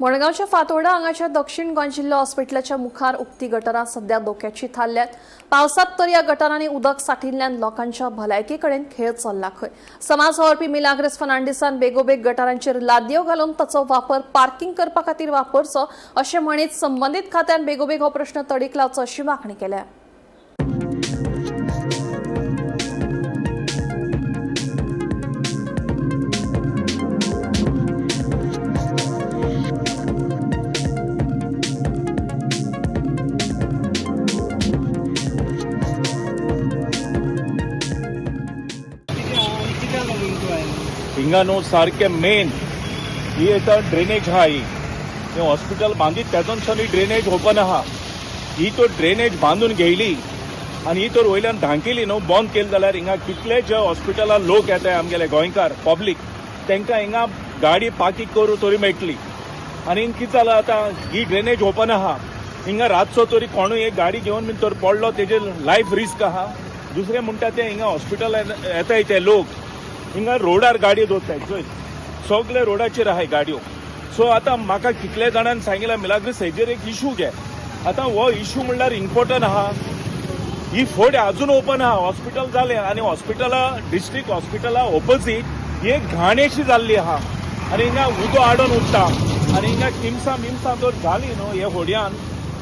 मडगांवच्या फातोर्डा हांगाच्या दक्षिण गोंय जिल्लो हॉस्पिटलाच्या मुखार उक्ती गटरां सध्या धोक्याची थारल्यात. पावसात तर ह्या गटारांनी उदक साठिल्ल्यान लोकांच्या भलायके कडेन खेळ चल्ला खंय. समाज वावुरपी मिलाग्रेस फर्नांडीसान बेगोबेग गटारांचेर लादयो घालून ताचो वापर पार्किंग करपा खातीर वापरचो अशें म्हणीत संबंदीत खात्यान बेगोबेग हो प्रश्न तडीक लावचो अशी मागणी केल्या. हिंगा न्हू सारकें मेन ही आतां ड्रेनेज आहा ही. हें हॉस्पिटल बांदीत तेजोनसून ही ड्रेनेज ओपन आहा. ही तर ड्रेनेज बांदून घेयली आनी ही तर वयल्यान धांकिली न्हू, बंद केली जाल्यार हिंगा कितले जे हॉस्पिटलान लोक येताय आमगेले गोंयकार पब्लीक, तांकां हिंगा गाडी पार्किंग करूं तरी मेळटली. आनी कितें जालां आतां, ही ड्रेनेज ओपन आहा. हिंगा रातचो तरी कोणूय एक गाडी घेवन बीन तर पडलो, तेजेर लायफ रिस्क आहा. दुसरें म्हणटा ते हिंगा हॉस्पिटलान येताय ते लोक हिंगा रोडार गाडयो दवरताय. चोय, सगळे रोडाचेर आहाय गाडयो. सो आतां म्हाका कितले जाणांनी सांगिलां, मिलाग्रीस, हेजेर एक इशू घे. आतां हो इशू म्हणल्यार इम्पोर्टंट आहा. ही फोड अजून ओपन आहा. हॉस्पिटल जालें आनी हॉस्पिटला, डिस्ट्रिक्ट हॉस्पिटला ओपोजीट ही एक घाणेशी जाल्ली आहा आनी हिंगा उदो आडोन उरता. आनी हिंगा किमसां बिमसां जर जाली न्हू हे होडयान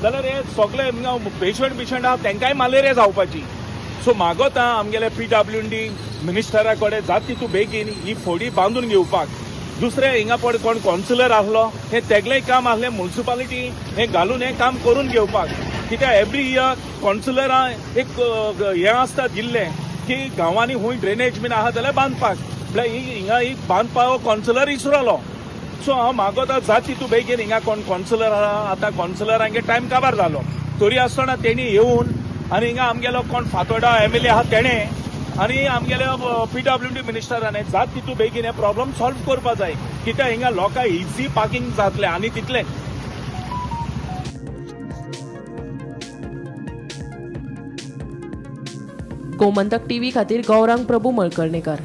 जाल्यार हे सगळे हिंगा पेशंट बिशंट आहा, तांकांय मलेरिया जावपाची. सो मागोता आमगेले पीडब्ल्यू डी मिनिस्टरा कडेन, जात तितू बेगीन ही फोडी बांदून घेवपाक. दुसरें, हिंगा पळय कोण कौन्सिलर आहलो, हें तेगलें काम आहलें म्युनिसिपालिटी हें घालून हें काम करून घेवपाक. कित्याक एवरी इयर कौन्सिलरां एक हें आसता दिल्लें की गांवांनी खूंय ड्रेनेज बीन आहा जाल्यार बांदपाक. म्हळ्यार ही हिंगा ही बांदपाक हो कौन्सिलर इसरलो. सो हांव मागोता, जात तितू बेगीन हिंगा कोण कौन्सिलर आहा. आतां कौन्सिलरांगे टायम काबार जालो, तरी आसतना तेणी येवन आनी हिंगा आमगेलो कोण फातोर्डा एमएलए आहा तेणें आनी आमगेले पीडब्ल्यू डी मिनिस्टरान जात तितू बेगीन हे प्रॉब्लम सॉल्व करपा जाय. कित्याक हिंगा लोकांक इझी पार्किंग जातलें आनी तितलें. गोमंतक टीव्ही खातीर गौरांग प्रभू मळकर्णेकर.